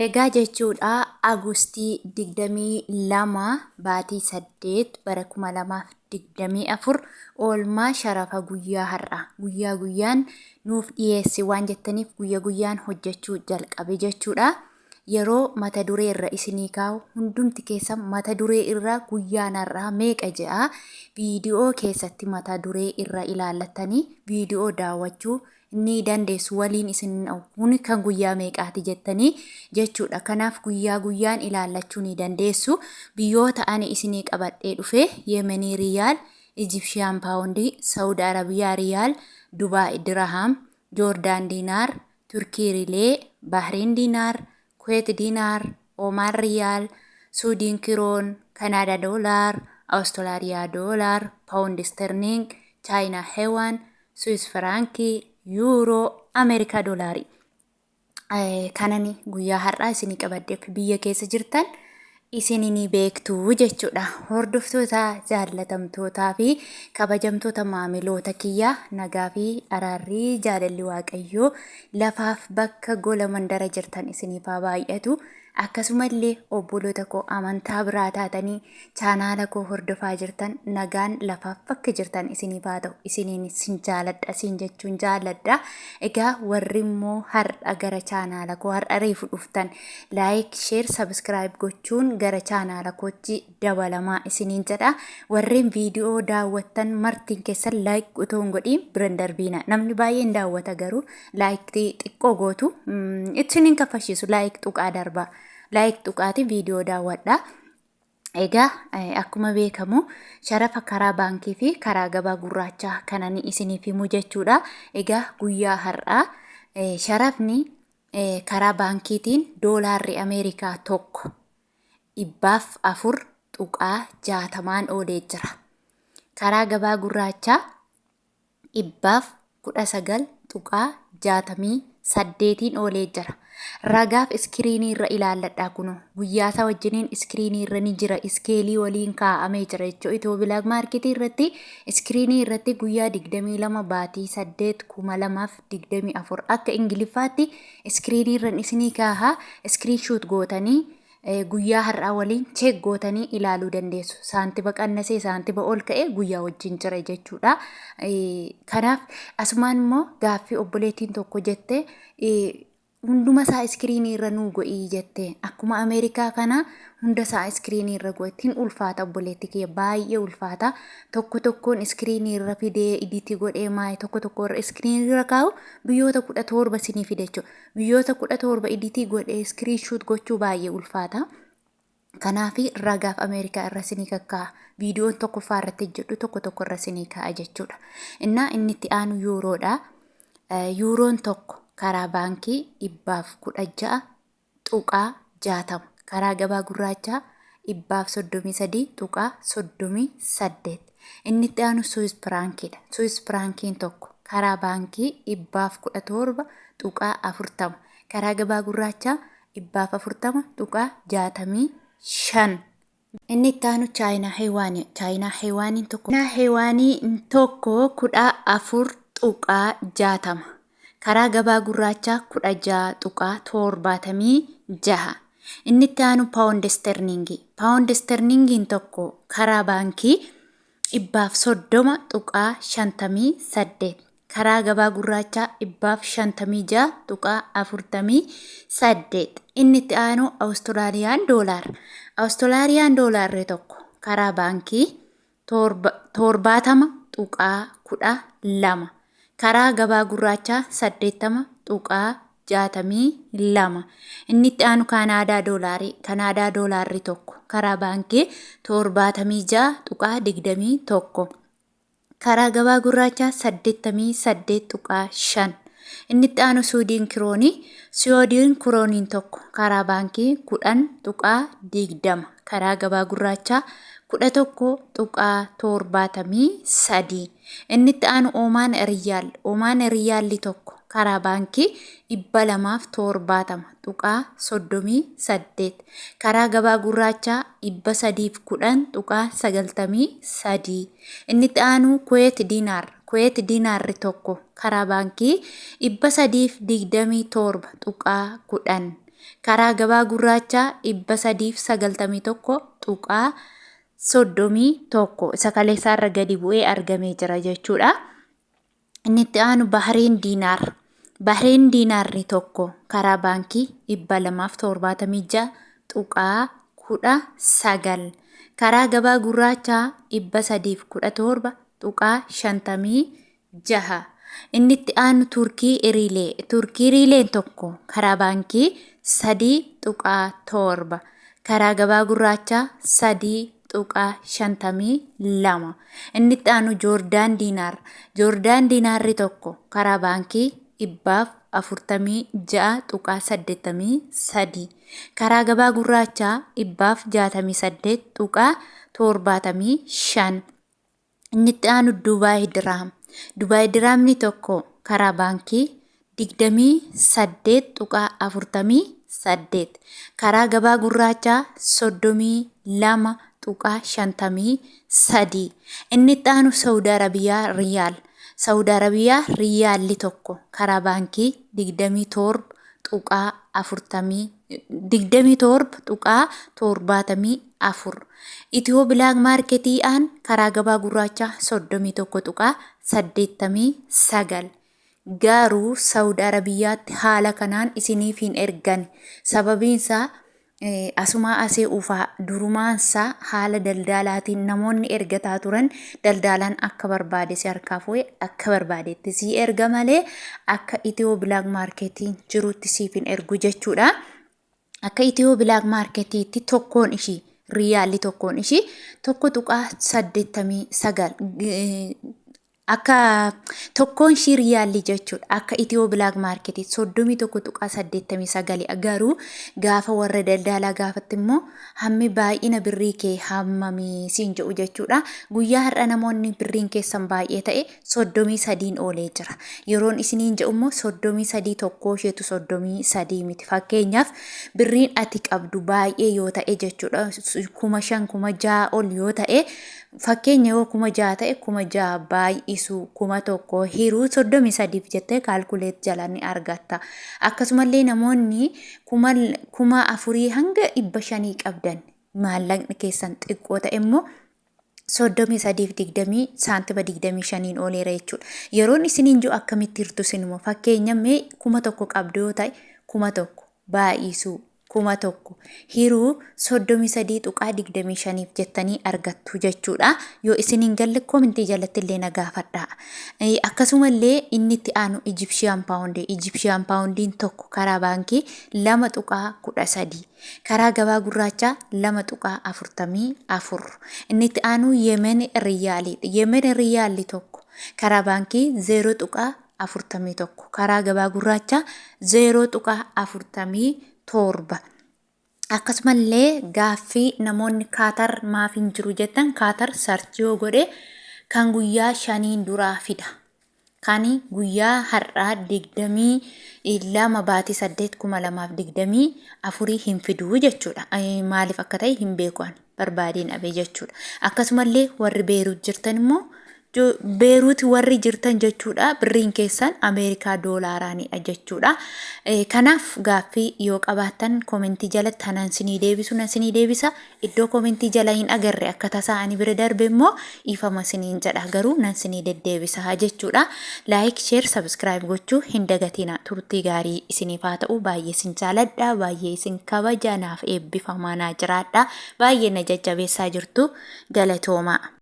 Egaa jechuudha Agustii 22 baatii 8 bara 2024 oolmaa sharafa guyyaa har'aa guyyaa guyyaan nuuf dhiyeessi waan jettaniif guyya guyyaan hojjechuu jalqabe jechuudha. Yeroo mata duree irra isinii kaa'u hundumti keessan mata duree irra guyyaan har'aa meeqa je'a viidiyoo keessatti mata duree irra ilaallattanii viidiyoo daawwachuu ni dandeessu waliin isin kun kan guyyaa meeqaati jettanii jechuudha. Kanaaf guyyaa guyyaan ilaallachuu ni dandeessu. Biyyoota ani isinii qabadhee dhufe Yemenii Riyaal, Ijibshiyaan Paawundii, Saawud Arabiyaa Riyaal, Dubaay Diraham, Joordaan Diinaar, Turkii Rilee, Bahriin Diinaar, Kuweet Diinaar, Oomaan Riyaal, Suudiin Kiroon, Kanaadaa Doolaar, Awustiraaliyaa Doolaar, Paawundi Sterling, Chaayinaa Hewaan, Swiss Firaankii, Yuuroo, Ameerikaa Doolaarii. Kanani guyyaa har'aa isinii qabadheef biyya keessa jirtan isin ni beektu jechuudha. Hordoftoota jaallatamtootaa fi kabajamtoota maamiloota kiyyaa, nagaa fi araarri jaalalli Waaqayyoo lafaaf bakka gola mandara jirtan isiniif haa baay'atu. Akkasumallee obboloota koo amantaa biraa taatanii chaanaala koo hordofaa jirtan, nagaan lafaaf bakka jirtan isiniif haa ta'u. Isiniin sin jaaladha siin jechuun jaaladha. Egaa warri immoo har'a gara chaanaala koo har'a reefu dhuftan, like, share, subscribe gochuun gara chaanaala kootti dabalamaa isiniin jedha. Warreen viidiyoo daawwattan martiin keessan like utuu hin godhiin biran darbiina. Namni baay'een daawwata garuu like xiqqoo gootu ittiin hin kaffashiisu. Like tuqaa darbaa. Like tuqaati viidiyoo daawwadha. Egaa akkuma beekamu sharafa karaa baankii fi karaa gabaa gurraachaa kanani isiniif himu jechuudha. Egaa guyyaa har'aa sharafni karaa baankiitiin doolaarri Ameerikaa tokko 104.60n oolee jira. Karaa gabaa gurraachaa 119.68n oolee jira. Ragaaf iskiriinii irra ilaalladhaa kunoo. Guyyaa isaa wajjiniin iskiriinii irra ni jira. Iskeelii waliin kaa'amee jira jechuudha. Itiyoo Bilaak Maarketii irratti iskiriinii irratti guyyaa 22 baatii 8 2024 akka Ingiliffaatti iskiriinii irra isinii kaaha. Iskiriin shuut gootanii guyyaa har'aa waliin cheek gootanii ilaaluu dandeessu. Saantiba qannasee saantiba ol ka'e guyyaa wajjin jira jechuudha. Kanaaf asumaan immoo gaaffii obboleettiin tokko jette, hunduma isaa iskiriinii irra nuu go'ii jette. Akkuma Ameerikaa kana hunda isaa iskiriinii irra go'etti hin ulfaata obboleetti kiyya, baay'ee ulfaata. Tokko tokkoon iskiriinii irra fidee iditii godhee maayii tokko tokko irra iskiriinii irra kaa'u biyyoota 17 sinii fide jechuudha. Biyyoota 17 iditii godhee iskiriinshuut gochuu baay'ee ulfaata. Kanaaf ragaaf Ameerikaa irra sinii kakkaa'a. Viidiyoon tokkoffaa irratti hojjedhu tokko tokko irra sinii kaa'a jechuudha. Innaa inni itti aanu yuuroodha. Yuuroon tokko karaa baankii 116.60, karaa gabaa gurraachaa 133.38. Inni itti aanu Suwis Piraankiidha. Suwis Piraankiin tokko karaa baankii 117.40, karaa gabaa gurraachaa 140.65. Inni itti aanu Chaayinaa Heewaanii. Chaayinaa Heewaaniin tokko Heewaanii tokko 14.60, karaa gabaa gurraachaa 16.76. Inni itti aanu Paawundi Isterlingii. Paawundi Isterlingiin tokko karaa baankii 130.58, karaa gabaa gurraachaa 156.48. Inni itti aanu Awustiraaliyaan doolaar. Awustiraaliyaan doolaarri tokko karaa baankii 70.12, karaa gabaa gurraachaa 80.62. Inni itti aanu Kaanaadaa doolaarii. Kaanaadaa doolaarri tokko karaa baankii 76.21, karaa gabaa gurraachaa 88.5. Inni itti aanu Suudiin kiroonii. Suudiin kirooniin tokko karaa baankii 10.20, karaa gabaa gurraachaa 11.73. Inni itti aanu Oomaan Riyaal. Oomaan Riyaalli tokko karaa baankii 270.38, karaa gabaa gurraachaa 310.93. Inni itti aanu Kuweet Diinaar. Kuweet Diinaarri tokko karaa baankii 327.10, Karaa gabaa gurraachaa 391.31 isa kaleessaarra gadi bu'ee argamee jira jechuudha. Inni itti aanu Bahreen Diinaar. Bahreen Diinaarri tokko karaa baankii 276.19. Karaa gabaa gurraachaa 317.56. Inni itti aanu Turkii Riilee. Turkii Riileen tokko karaa baankii 3.7. Karaa gabaa gurraachaa 3.52. Inni itti aanu Joordaan Diinaar. Joordaan Diinaarri tokko karaa baankii 146.83. Karaa gabaa gurraachaa 168.75. Inni itti aanu Dubaay Diraam. Dubaay Diraamni tokko karaa baankii 28.48. Karaa gabaa gurraachaa 32.53. Inni itti aanu Saudi Arabiyaa Riyaal. Saudi Arabiyaa Riyaalli tokko karaa baankii 27.74. Itiyoo Bilaak Maarketii aan karaa gabaa gurraachaa 31.89. Garuu Saudi Arabiyaatti haala kanaan isiniif hin ergan. Sababiinsaa asumaa asee ufaa durumaansaa haala daldaalaatiin namoonni ergataa turan daldaalaan akka barbaade si harkaa fu'e akka barbaadetti si erga malee akka Itiyoo Bilaak Maarketiin jirutti siif hin ergu jechuudha. Akka Itiyoo Bilaak Maarketiitti tokkoon ishii riyaalli tokkoon ishii 1.89 akka tokkoon ishii riyaalli jechuudha. Akka Itiyoo Bilaak Maarketii 31.89 garuu gaafa warra daldaalaa gaafatti immoo hammi baay'ina birrii kee hammamii siin jedhu jechuudha. Guyyaa har'a namoonni birriin keessan baay'ee ta'e 33n oolee jira. Yeroon isiniin jedhu immoo 33 tokkoo isheetu 33 miti. Fakkeenyaaf birriin ati qabdu baay'ee yoo ta'e jechuudha. 5,000 6,000 ol yoo ta'e, fakkeenya yoo 6,000 ta'e, 6,000 baay'isuu 1,000 hiruu 33f jettee kaalkuleet jala ni argatta. Akkasumallee namoonni 4,000 hanga 500 qabdan maallaqni keessan xiqqoo ta'e immoo 33f 20 saantima 25n ooleera jechuudha. Yeroon isiniin jiru akkamitti hirtu isinuma fakkeenya mee 1,000 qabdu yoo ta'e 1,000 baay'isuu 1,000 hiruu 33.25f jettanii argattu jechuudha. Yoo isin hin galle koomentii jalatti illee na gaafadhaa. Akkasumallee inni itti aanu Ijipshiyaan paawundii. Ijipshiyaan paawundiin tokko karaa baankii 2.13. Karaa gabaa gurraachaa 2.44. Inni itti aanu Yemen Riyaaliidha. Yemen Riyaalli tokko karaa baankii 0.41. Karaa gabaa gurraachaa 0.47. Akkasumallee gaaffii namoonni Kaatar maaf hin jiru jettan, Kaatar search yoo godhe kan guyyaa 5n duraa fida. Kan guyyaa har'aa 22 baatii 8 2024 hin fiduu jechuudha. Maaliif akka ta'e hin beeku ani barbaadeen dhabe jechuudha. Akkasumallee warri Beeruut jirtan immoo, Beeruut warri jirtan jechuudha, birriin keessan Ameerikaa doolaaraanidha jechuudha. Kanaaf gaaffii yoo qabaattan koomentii jalatti hanan sinii deebisu nan sinii deebisa. Iddoo koomentii jala hin agarre akka tasaa ani bira darbe immoo dhiifama siniin jedha, garuu nan sinii deddeebisa jechuudha. Like, share, subscribe gochuu hin dagatina. Turtii gaarii isiniif haa ta'u. Baay'ee isin jaaladha. Baay'ee isin kabaja. Naaf eebbifamaa naa jiraadha. Baay'ee na jajjabeessaa jirtu. Galatoomaa.